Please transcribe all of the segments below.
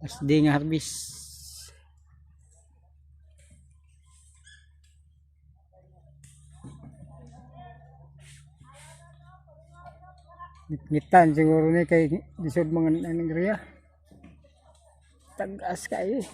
Last day nga harvest. Ngitan siguro ni kay lisod mga anong area. Tagas kayo eh.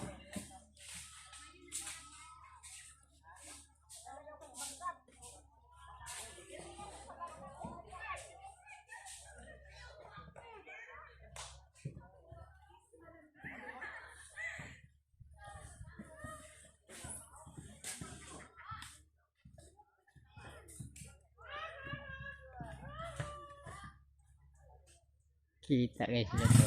Kita guys sila to.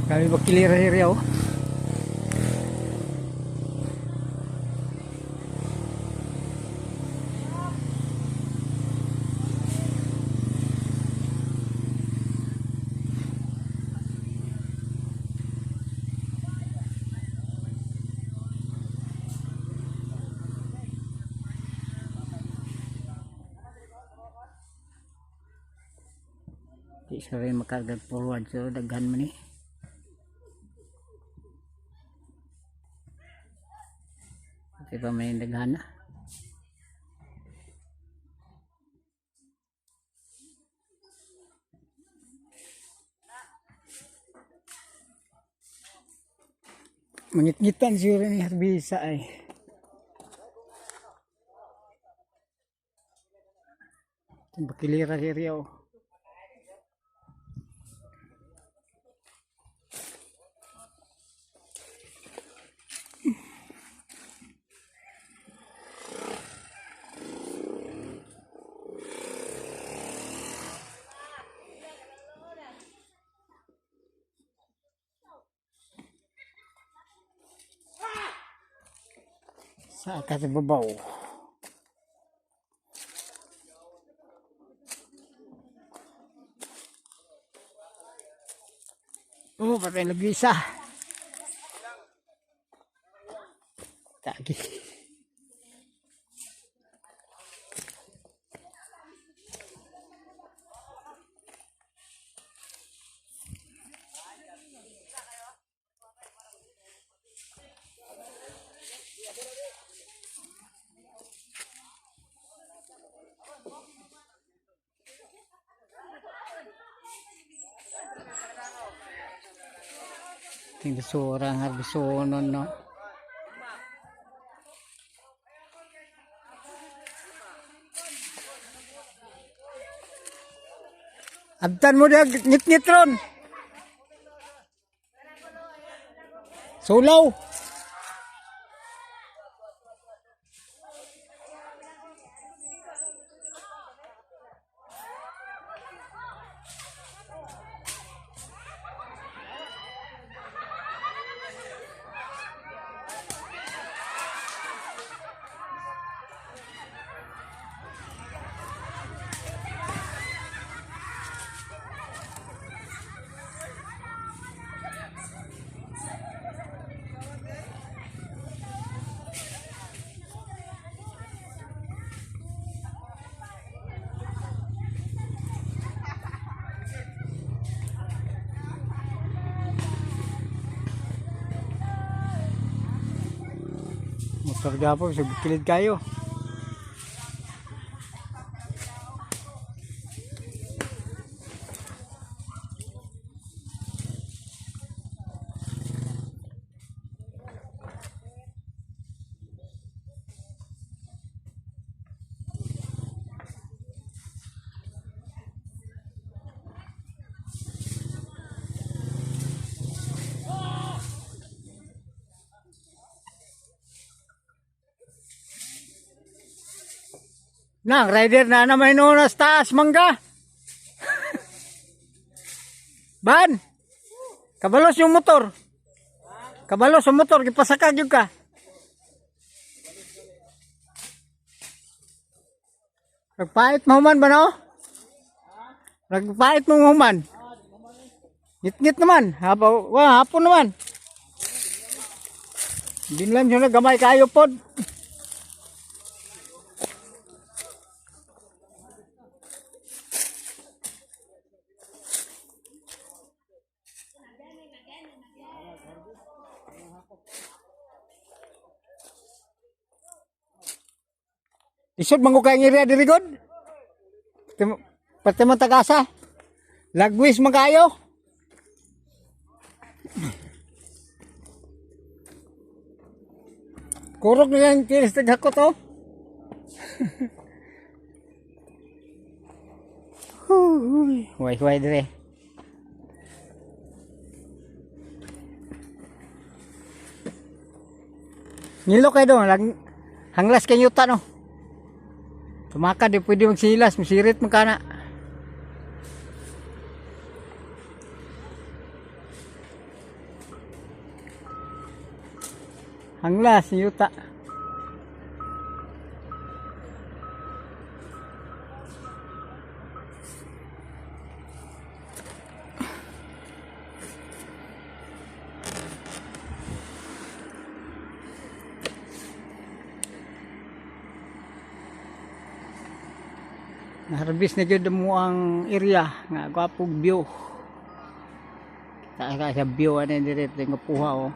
Kami bakilira area oh. Di siya rin makargag forward, so daghan man eh. Di pa may daghan na. Mangit-ngitan siguro ni Harbisa ay. Bakilira si Rio. Sa katababaw. Oh, patay lagi isa. Tagi. Ting basura ang harbisonon, no? Abtan mo diya, ngit-ngit ron. Sulaw. Motor gapo, sa kilid kayo. Nang, rider na naman noon sa taas, mangga. Ban! Kabalos yung motor. Kabalos yung motor, gipasakag yun ka. Nagpait mahuman ba no? Nagpait mong human. Ngit-ngit naman. Hapo, wa, hapon naman. Binlan siya na gamay kayo pod. Isod man ko kay area diri god. Pati man tagasa. Lagwis man kayo. Kurog na yung tiris taghakot oh. Huy, huway huway dire. Ngilo kayo doon, hanglas kay yuta no. Tumaka di pwede magsilas, masirit man kana. Hanglas yuta. Naharbis na jud mo ang area nga gwapong view. Kita ka sa view ani dire nga puha oh.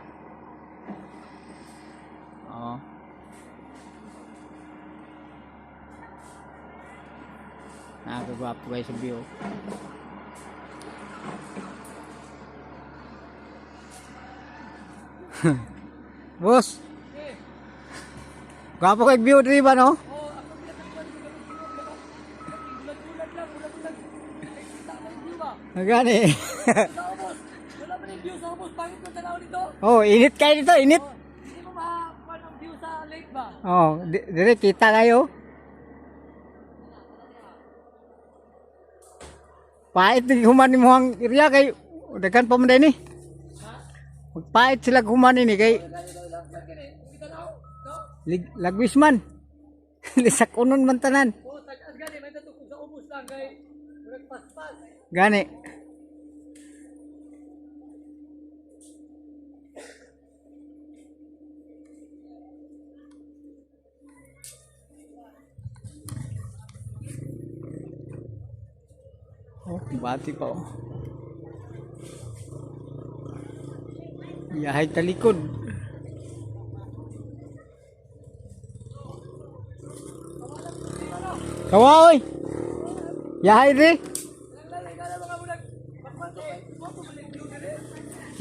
Oh. Nakakagwapo guys sa view. Boss. Gwapo kay view diri ba no? Gani. Sa ubos. Wala pa rin view sa ubos. Pangit ko tanaw nito. Oh, init kayo dito, init. Hindi mo makakuha ng view sa lake ba? Oh, dire kita kayo. Pait ni human mo ang area kay daghan pa man ni. Magpait sila human ni kay lagwis man. Lisak unon man tanan. Oh, tagas gani. May tatukog sa ubos lang kay murag paspas. Gani. Oh, bati pa oh. Yahay talikod. Kawa oy. Yahay di. Lalay ka na mga murag. Bakman to kay wapo man yung view diri.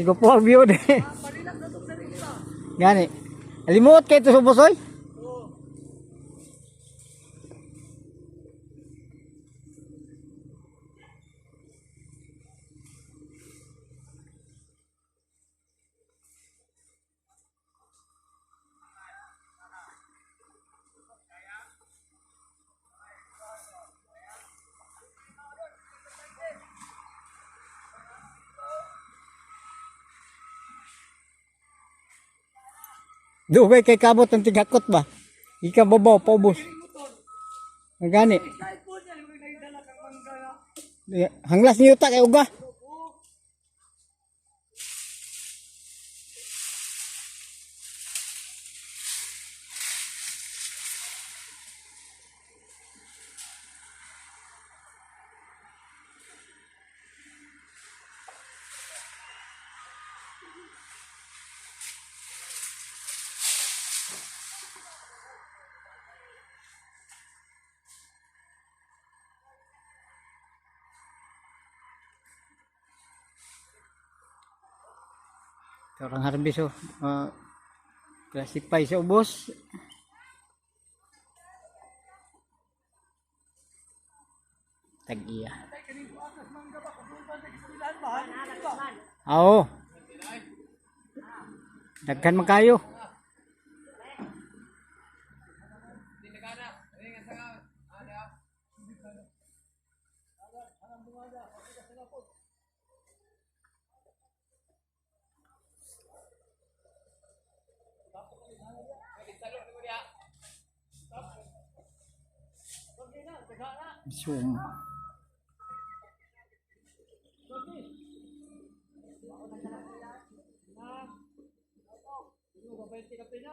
Sigo po ang view di. Parilak na tong sarili ba? Gani. Limuot kay to subos oy. Oo. Dugay kay kabot ang tigakot ba? Ika babaw paubos. Gani. Kahit po niya, yung nagdala kang mangga na. Hanglas niyo ta kay uga. Orang harbis oh. Classify sa ubos. Tag-iya. Oo. Daghan man kayo. Zoom. Ano ba 20 ka pina?